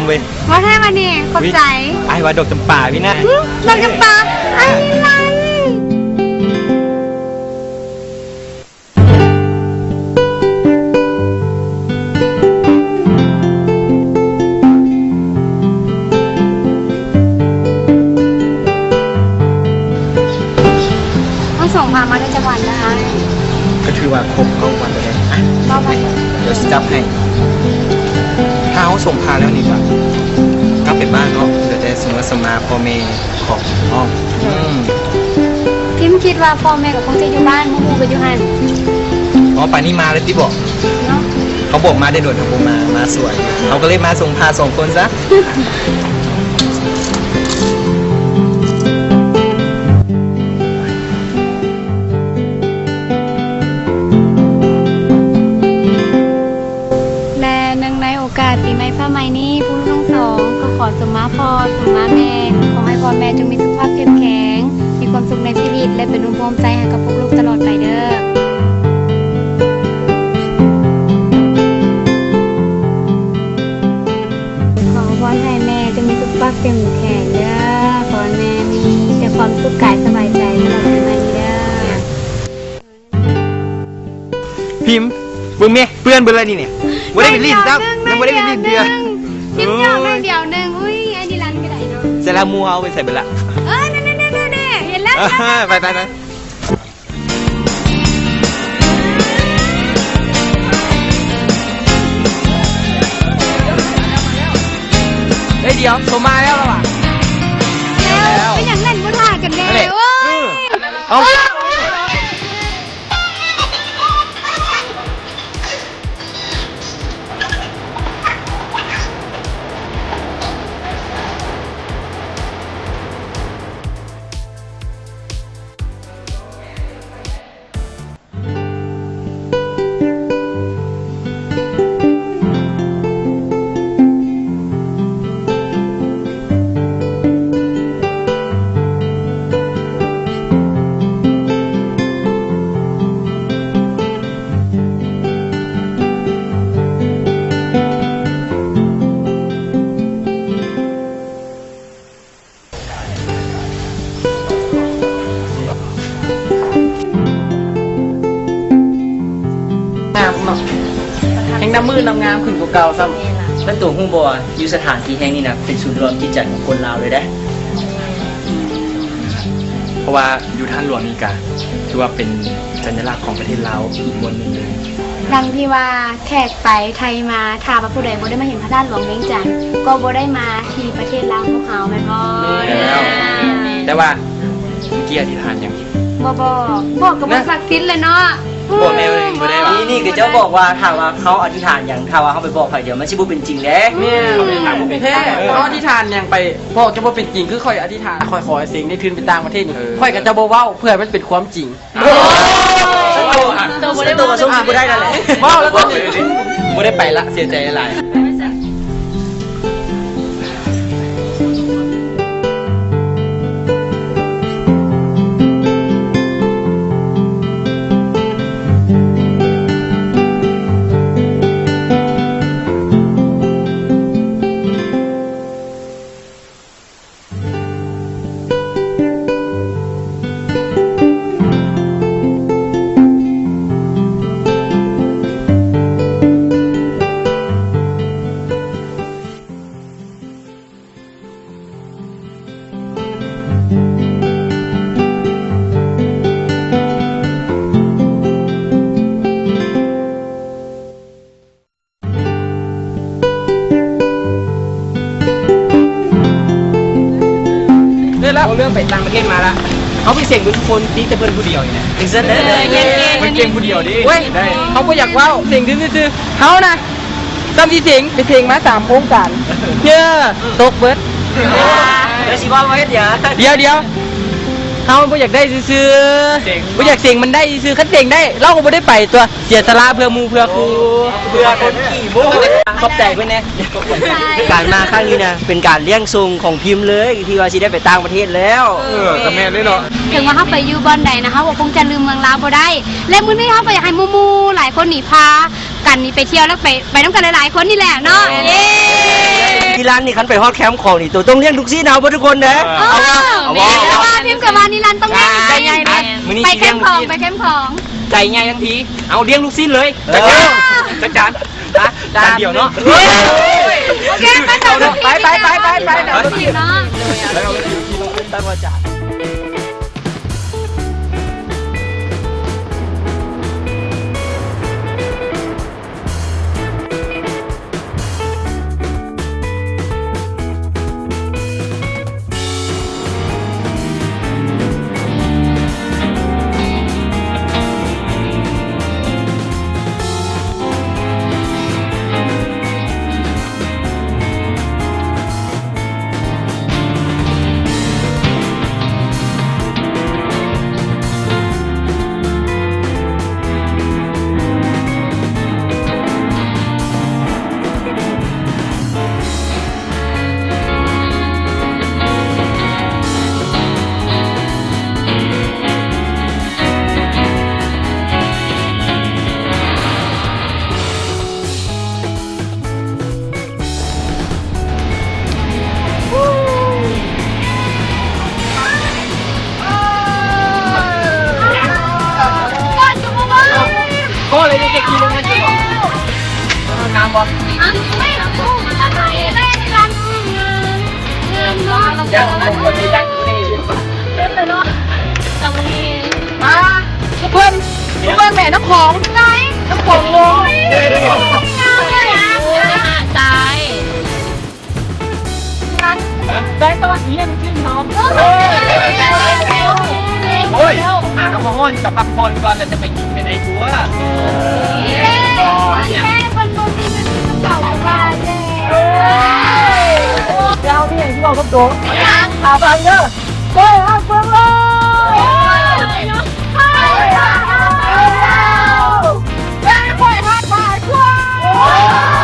ເວີ້ຍ ບໍ່ແທ້ຫວານີ້ ຂອບໃຈ. ອ້າຍວ່າດອກຈຳປາພີ້ນະ. ຫຶ ດອກຈຳປາ ອ້າຍ ເຮົາສອງພາມາໄດ້ຈັກວັນລະອ້າຍ? ກໍຖືວ່າຄົບເກົ້າວັນແລ້ວ. ອ່ະ ເກົ້າວັນ ດຽວຊິຈັບໃຫ້. ຖ້າເຮົາສອງພາແລ້ວນີ້ກໍກັບໄປບ້ານເນາະ, ເຫຼືອແຕ່ສະມາສະມາພໍ່ແມ່ຂອງນ້ອງ. ອືມ ພິມຄິດວ່າພໍ່ແມ່ກໍຄົງຈະຢູ່ບ້ານ, ໝູ່ກໍຢູ່ຫັ້ນ. ອໍ ປານນີ້ມາແລ້ວຕິບໍ? ເນາະ ເຂົາບອກມາແຕ່ດົນ ເຂົາບໍ່ມາ ມາສວນ ເຮົາກໍເລີຍມາສົ່ງພາສອງຄົນຊະ. ແລະ ເນື່ອງໃນໂອກາດປີໃໝ່ຟ້າໃໝ່ນີ້ ພວກລູກທັງສອງກໍຂໍສົມມາພໍ່ ສົມມາແມ່, ຂໍໃຫ້ພໍ່ແມ່ຈົ່ງມີສຸຂະພາບເຂັ້ມແຂງ, ມີຄວາມສຸກໃນຊີວິດ ແລະ ເປັນຮົ່ມໂພຮົ່ມໄຊໃຫ້ກັບພວກລູກຕະຫຼອດໄປເດີ້. ຂໍພອນໃຫ້ແມ່ຈົ່ງມີສຸຂະພາບເຂັ້ມແຂງເດີ້. ຂໍໃຫ້ແມ່ມີແຕ່ຄວາມສຸກກາຍສະບາຍໃຈຕະຫຼອດປີໃໝ່ນີ້ເດີ້. ພິມ ເບິ່ງແມ່ ເປື້ອນເບິດແລ້ວນີ້ ນີ້ ບໍ່ໄດ້ໄປຫຼິ້ນຊ້ຳ. ຍັງບໍ່ໄດ້ໄປຫຼິ້ນເທື່ອ. ພິມຢອກໄດ້ດຽວໜຶ່ງ. ອຸ້ຍ ໄອ້ດີລັນກໍໄດ້ເນາະ. ໃສ່ລະ ໝູ່ເຮົາໄປໃສ່ເບິດລະ? ເອີ ນັ້ນໆໆໆ ເຫັນແລ້ວ. ໄປໆໆ. ເອີຍ ດຽວ ໂຕມາແລ້ວລະຫວາ? ແລ້ວ ເປັນຫຍັງນັ້ນ ບໍ່ຖ້າກັນແດ່. ໂອ້ຍ ເອົາ. ງາມເນາະ ແຮ່ງນຳມື້ນຳງາມຂຶ້ນກວ່າເກົ່າຊ້ຳ. ແມ່ນລະ. ແລ້ວໂຕຮູ້ບໍ່ວ່າ ຢູ່ສະຖານທີ່ແຫ່ງນີ້ນະ ເປັນສູນລວມຈິດໃຈຂອງຄົນລາວເລີຍເດ້. ເພາະວ່າຢູ່ທາດຫຼວງນີ້ກະຖືວ່າເປັນສັນຍະລັກຂອງປະເທດລາວອີກບ່ອນໜຶ່ງເລີຍ. ດັ່ງທີ່ວ່າແຂກໄປໄທມາ ຖ້າວ່າຜູ້ໃດບໍ່ໄດ້ມາເຫັນພະທາດຫຼວງວຽງຈັນ ກໍບໍ່ໄດ້ມາທີ່ປະເທດລາວຂອງເຮົາ ແມ່ນບໍ່? ແມ່ນແລ້ວ. ແຕ່ວ່າເມື່ອກີ້ອະທິຖານຫຍັງ? ບໍ່ບອກ ບອກກໍບໍ່ສັກສິດແຫຼະເນາະ. ບອກແນວໜຶ່ງບໍ່ໄດ້ຫວາ? ນີ້ ນີ້ຄືເຈົ້າບອກວ່າ ຖ້າວ່າເຮົາອະທິຖານຫຍັງ ຖ້າວ່າເຮົາໄປບອກໃຜດຽວ ມັນຊິບໍ່ເປັນຈິງເດ້. ແມ່ນ ເອີ ເຮົາອະທິຖານຫຍັງໄປບອກຈະບໍ່ເປັນຈິງ. ຄືຂ້ອຍອະທິຖານ ຂ້ອຍຂໍໃຫ້ເສັງໄດ້ທຶນໄປຕ່າງປະເທດນີ້ ເອີ ຂ້ອຍກໍຈະບໍ່ເວົ້າ ເພື່ອໃຫ້ມັນເປັນຄວາມຈິງ. ໂອ້ ໂຕບໍ່ໄດ້ ໂຕກໍຊົມບໍ່ໄດ້ນັ້ນແຫຼະ. ເວົ້າແລ້ວກໍບໍ່ໄດ້ໄປລະ ເສຍໃຈຫຼາຍ. ເລີຍລະ ເອົາເລື່ອງໄປຕ່າງປະເທດມາລະ. ເຮົາໄປເສັງເບິ່ງທຸກຄົນ ຕິແຕ່ເພິ່ນຜູ້ດຽວນີ້ນະ. ຈັ່ງຊັ້ນເດີ ເອີ ເກັ່ງໆ ເພິ່ນເກັ່ງຜູ້ດຽວເດ້. ໂອ້ຍ ໄດ້ ເຮົາບໍ່ຢາກເວົ້າ ເສັງຊື່ໆ. ເຮົານະ ສ່ຳຊິເສັງ ໄປເສັງມາສາມໂຄງການ. ເອີ ຕົກເບິດ. ແລ້ວຊິເວົ້າມາເຮັດຫຍັງ? ດຽວໆ ເຮົາບໍ່ຢາກໄດ້ຊື່ໆ ບໍ່ຢາກເສັງ ມັນໄດ້ຊື່ໆ. ຄັນເສັງໄດ້ ລາວກໍບໍ່ໄດ້ໄປຕົວະ ເສຍສະຫຼະເພື່ອໝູ່ເພື່ອຄູ່ ເພື່ອຄົນຂີ້ໂມ້. ຂອບໃຈເພິ່ນແດ່. ການມາຄັ້ງນີ້ນະ ເປັນການລ້ຽງສົ່ງຂອງພິມເລີຍ ທີ່ວ່າຊິໄດ້ໄປຕ່າງປະເທດແລ້ວ. ເອີ ກໍແມ່ນເດ້ເນາະ. ເຖິງວ່າເຮົາໄປຢູ່ບ່ອນໃດນະ ເຮົາກໍຄົງຈະລືມເມືອງລາວບໍ່ໄດ້. ແລະ ມື້ນີ້ເຮົາກໍຢາກໃຫ້ໝູ່ໆຫຼາຍຄົນນີ້ພາ ກັນນີ້ໄປທ່ຽວແລ້ວໄປ ໄປນຳກັນຫຼາຍໆຄົນນີ້ແຫຼະເນາະ. ເອີ ເອີ ທີ່ຮ້ານນີ້ຄັນໄປຮອດແຄມຂອງນີ້ ໂຕຕ້ອງລ້ຽງລູກຊີ້ນເອົາເບິດທຸກຄົນເດ້. ເອີ ເອົາບໍ່? ເອົາບໍ່? ແມ່ນ ເພາະວ່າພິມກໍວ່ານິລັນຕ້ອງລ້ຽງ ໃຈໃຫຍ່ເດ້ ມື້ນີ້ ໄປແຄມຂອງ ໄປແຄມຂອງ ໃຈໃຫຍ່ທັງທີ ເອົາລ້ຽງລູກຊີ້ນເລີຍ. ເອີ ຈັດການ ຈັດການ ຈານດຽວເນາະ. ໂອເຄ ໄປຕໍ່ເນາະ ໄປ ໄປ ໄປ ໄປ ໄປ ເນາະ. ມາ ເພື່ອນ ເພື່ອນແມ່ນ້ຳຂອງ ນ້ຳຂອງລົງ ຕາຍ ໄດ້ຕອນນີ້ຍັງກິນເນາະ. ໂອ້ຍ ອາກາດຮ້ອນ ກັບພັກຜ່ອນກ່ອນ ແລ້ວຈະໄປກິນໄປໄດ້ຕົວະ. ເຈົ້ານີ້ເວົ້າກັບໂຕ ຫາຟັງເດີ. ຂ້ອຍຮັກເບິ່ງເລີຍ ແມ່ຂ້ອຍຮັກຫຼາຍກວ່າ.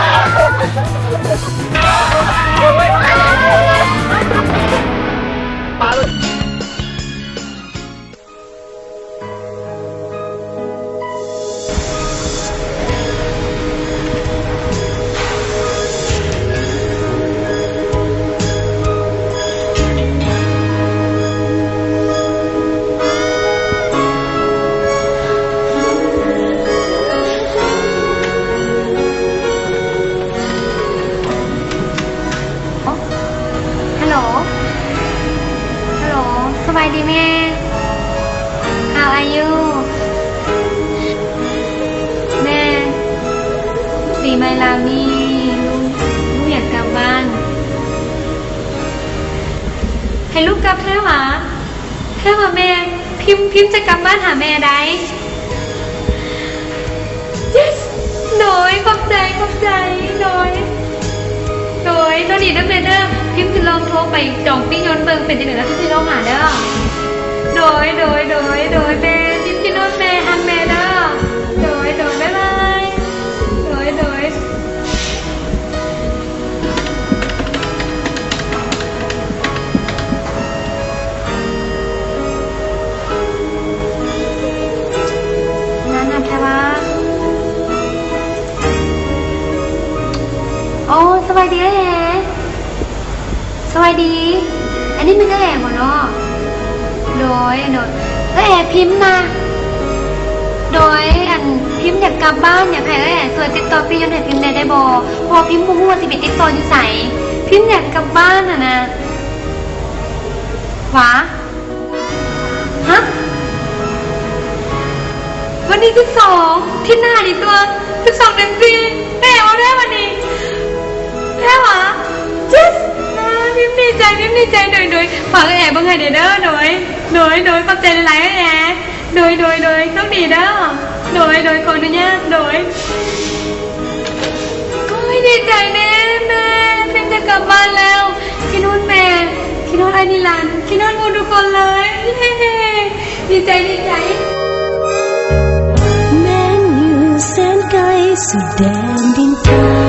ຮັລໂຫຼ ຮັລໂຫຼ ສະບາຍດີແມ່ How are you? ແມ່ ປີໃໝ່ລາວນີ້ ລູກ ລູກຢາກກັບບ້ານ. ໃຫ້ລູກກັບແທ້ຫວາ? ແທ້ຫວາແມ່? ພິມ ພິມຈະກັບບ້ານຫາແມ່ໄດ້. Yes ໂດຍ ຂອບໃຈ ຂອບໃຈ ໂດຍ ໂດຍ ໂຊກດີເດີແມ່ເດີ. ພິມຊິລອງໂທໄປຈອງປີ້ຍົນເບິ່ງ ເປັນຈັ່ງໃດແລ້ວຊິໂທຫາເດີ. ໂດຍ ໂດຍ ໂດຍ ໂດຍ ແມ່ ພິມຄິດຮອດແມ່ ຮັກແມ່ເດີ. ໂດຍ ໂດຍ ບາຍບາຍ ໂດຍ ໂດຍ. ງານນັບແທ້ວ່າ. ໂອ້ ສະບາຍດີເອື້ອຍແອ. ສະບາຍດີ ອັນນີ້ແມ່ນເອື້ອຍແອບໍ່ເນາະ? ໂດຍ ໂດຍ ເອື້ອຍແອພິມນະ. ໂດຍ ອັນ ພິມຢາກກັບບ້ານ ຢາກໃຫ້ເອື້ອຍແອຊ່ວຍຕິດຕໍ່ປີ້ຍົນໃຫ້ພິມແດ່ໄດ້ບໍ່? ເພາະວ່າພິມບໍ່ຮູ້ວ່າຊິໄປຕິດຕໍ່ຢູ່ໃສ ພິມຢາກກັບບ້ານຫັ້ນນະ. ຫວາ? ຮະ? ວັນທີສິບສອງ ທິດໜ້ານີ້ຕົວະ ສິບສອງເດືອນສີ່. ແມ່ເວົ້າແທ້ວັນນີ້ ແທ້ຫວາ? Yes ພິມດີໃຈ ພິມດີໃຈ. ໂດຍ ໂດຍ ຝາກເອື້ອຍແອເບິ່ງໃຫ້ແດ່ເດີ. ໂດຍ ໂດຍ ໂດຍ ຂອບໃຈຫຼາຍໆ ເອື້ອຍແອ. ໂດຍ ໂດຍ ໂດຍ ໂຊກດີເດີ. ໂດຍ ໂດຍ ຂໍອະນຸຍາດ ໂດຍ. ໂອ້ຍ ດີໃຈແດ່ແມ່ ພິມຈະກັບບ້ານແລ້ວ. ຄິດຮອດແມ່ ຄິດຮອດອ້າຍນິລັນ ຄິດຮອດໝູ່ທຸກຄົນເລີຍ. ເຢ້ ດີໃຈ ດີໃຈ. ແມ່ນຢູ່ແສນໄກ ສຸດແດນດິນຟ້າ